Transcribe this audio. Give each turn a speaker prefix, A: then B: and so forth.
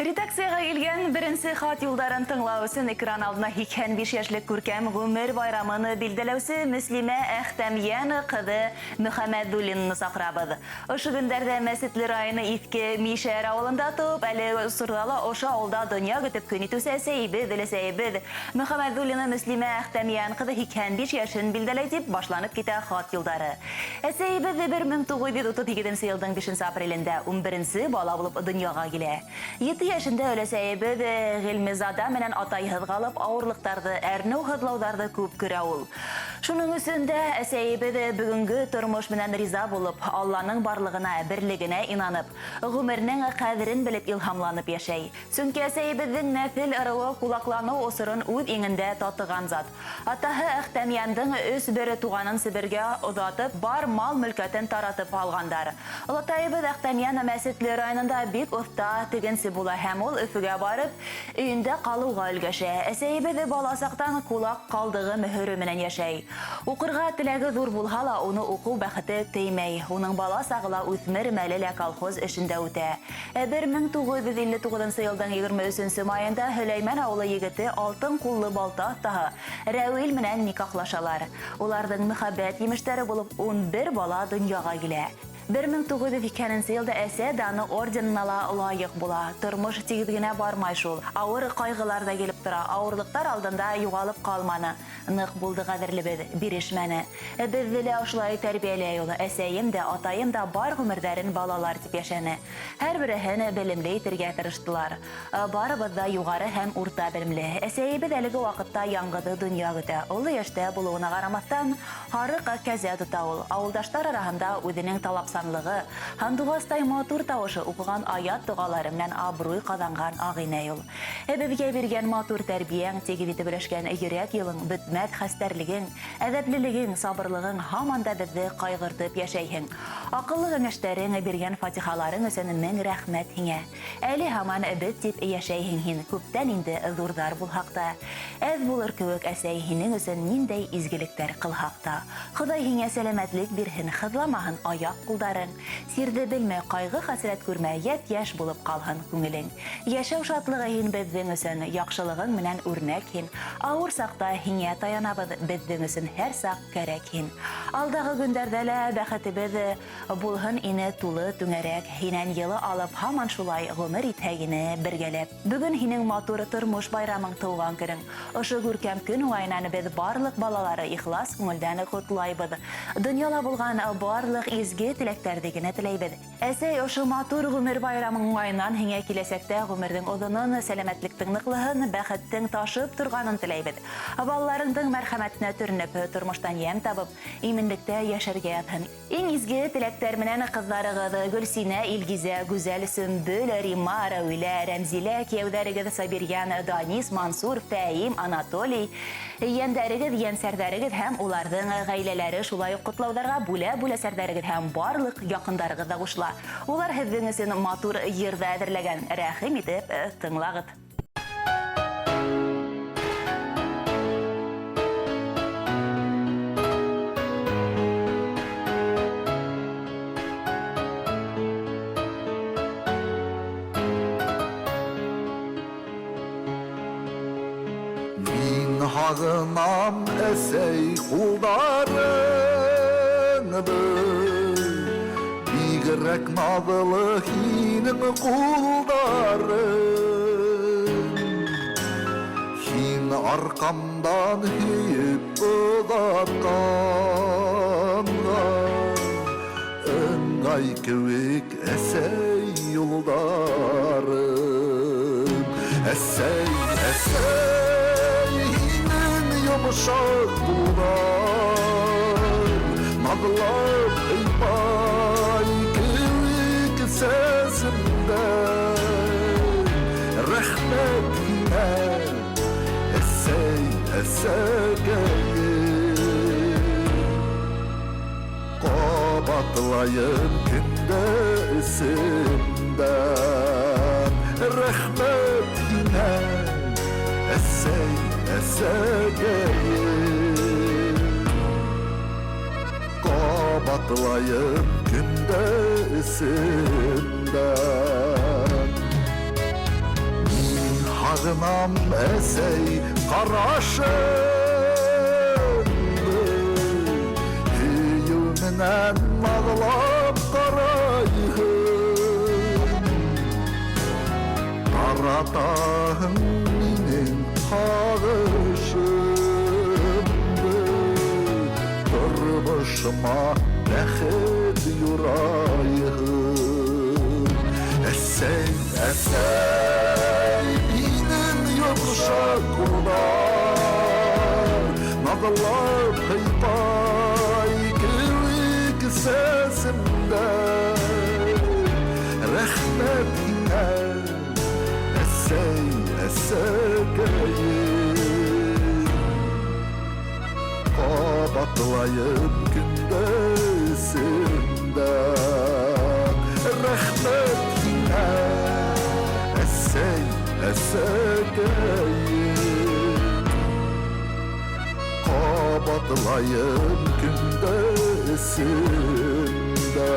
A: Редакциягә килгән беренче хат юлдарын тыңлау өчен экран алдына 85 яшьлек күркәм гомер байрамын билдәләүче Мөслимә Әхтәмьян кызы Мөхәммәдуллинаны чакырабыз. Ошо көндәрдә Мәсетле районы Иске Мишәр авылында туып, әле осырда ла ошо авылда дөнья көтеп көн итүче әсәебез, өләсәебез Мөхәммәдуллина Мөслимә Әхтәмьян кызы 85 яшен билдәләй дип башланып китә хат юлдары. Әсәебез 1938 нче елның бишенче апрелендә унберенче бала булып дөньяга килә. Ете яшендә өләсәебез Гыйльмезада менән атайһыз калып, авырлыктарды, әрнү-һызлаударды күп күрә ул. Шуның өчен дә әсәебез бүгенге тормыш менән риза булып, Алланың барлыгына, берлегенә инанып, гомернең кадерен белеп илһамланып яшәй. Чөнки әсәебезнең нәсел-ыруы кулаклану осырын үз иңендә татыган зат. Атаһы Әхтәмьяндың өч бер туганын Себергә озатып, бар мал-мөлкәтен таратып алгандар. Олатаебыз Әхтәмьян Мәсетле районында бик оста тегенче була һәм ул Өфегә барып, өендә калуга өлгәшә. Әсәебез бала чактан кулак калдыгы мөһере менән яшәй. Укырга теләге зур булһа ла, уны уку бәхете теймәй. Уның бала чагы ла, үсмер мәле лә колхоз эшендә үтә. Ә 1959 нчы елның 23 нче маенда Һөләймән авылы егете алтын куллы балта остаһы Рәвил менән никахлашалар. Уларның мөхәббәт йимешләре булып 11 бала дөньяга килә. 1902 нче елда Әсә даны орденына ла лаек була. Тормыш тигез генә бармай шул. Авыр кайгылар да килеп тора. Авырлыктар алдында югалып калманы. Нык булды кадерлебез, бирешмәне. Безне лә ошулай тәрбияләй ул. Әсәем дә, атаем да бар гомердәрен балалар дип яшәне. Һәрбереһен белемле итергә тырыштылар. Барыбыз да югары һәм урта белемле. Әсәебез әлеге вакытта яңгызы дөнья көтә. Олы яшьтә булуына карамастан, һарык кәзә тота ул. Авылдашлар араһында үзенең талапсанлыгы, һандугастай матур тавышы, укыган аят-догалары белән абруй казанган агыйнәй ул. Безгә биргән матур тәрбияң, тигез итеп өләшкән йөрәк елың, бетмәс хәстәрлегең, әдәплелегең, сабырлыгың һаман да безне кайгыртып яшәйһең. Акыллы кәңәшләрең, биргән фатихаларың өчен мең рәхмәт һиңә. Әле һаман без дип яшәйһең һин, күптән инде зурдар булһак та. Әз булыр кеүек, әсәй, һинең өчен ниндәй изгелектәр кылһак та. Ходай һиңә сәламәтлек бирһен, хызламаһын аяк-кулдарың. Сирде белмә, кайгы-хәсрәт күрмә, япь-яшь булып калһын күңелең. Яшәү шатлыгы һин безнең өчен, яхшылыгың менән үрнәк һин. Авыр чакта һиңә таянабыз, безнең өчен һәрчак кәрәк һин. Алдагы көндәрдә лә бәхетебез булһын ине тулы түңәрәк, һинән йылы алып һаман шулай гомер итһәк ине бергәләп. Бүген һинең матур тормыш байрамың, туган көнең. Ошо күркәм көн уңаеннан без барлык балалары ихлас күңелдән котлайбыз. Дөньяла булган барлык изге теләктәрде генә теләйбез. Әсәй, ошо матур гомер байрамың уңаеннан һиңә киләчәктә гомернең озынын, сәламәтлектең ныклыһын, бәхеттең ташып торганын теләйбез. Балаларыңдың мәрхәмәтенә төренеп, тормыштан ямь табып, иминлектә яшәргә язһын. Иң изге теләктәр менән кызларыгыз Гөлсинә, Илгизә, Гүзәл, Сөмбел, Римма, Рәвилә, Рәмзилә, кияүләрегез Сабирьян, Данис, Мансур, Фәим, Анатолий, ейәндәрегез, ейәнсәрдәрегез һәм уларның гаиләләре, шулай ук котлаударга бүлә-бүләсәрдәрегез һәм барлык якындарыгыз да кушыла. Улар һезнең өчен матур йыр да әзерләгән. Рәхим итеп тыңлагыз.
B: Мин һағынам әсәй ҡулдарыңды, Бигерәк наҙлы һинең ҡулдарың. Һин арҡамдан һөйөп оҙатҡанға, Ыңғай кеүек әсәй юлдарың. Әсәй, әсәй, һинең йомшаҡ ҡулдар, Наҙлап һыйпай кеүек сәсемдән. Рәхмәт һиңә, әсәй, әсәкәйем. Ҡабатлайым көндә эсемдән. Рәхмәт һиңә, әсәй, әсәкәйем. Ҡабатлайым көндә эсемдән. Һағынам, әсәй, ҡарашыңды, Һөйөү менән наҙлап ҡарайһың. Таратаһың минең һағышымды, Тормошома бәхет юрайһың. Әсәй, әсәй, минең йомшаҡ ҡулдар Наҙлап һыйпай кеүек сәсемдән. Рәхмәт һиңә, әсәй, әсәкәйем. Ҡабатлайым көндә эсемдә. Рәхмәт һиңә, әсәй, әсәкәйем. Ҡабатлайым көндә эсемдә.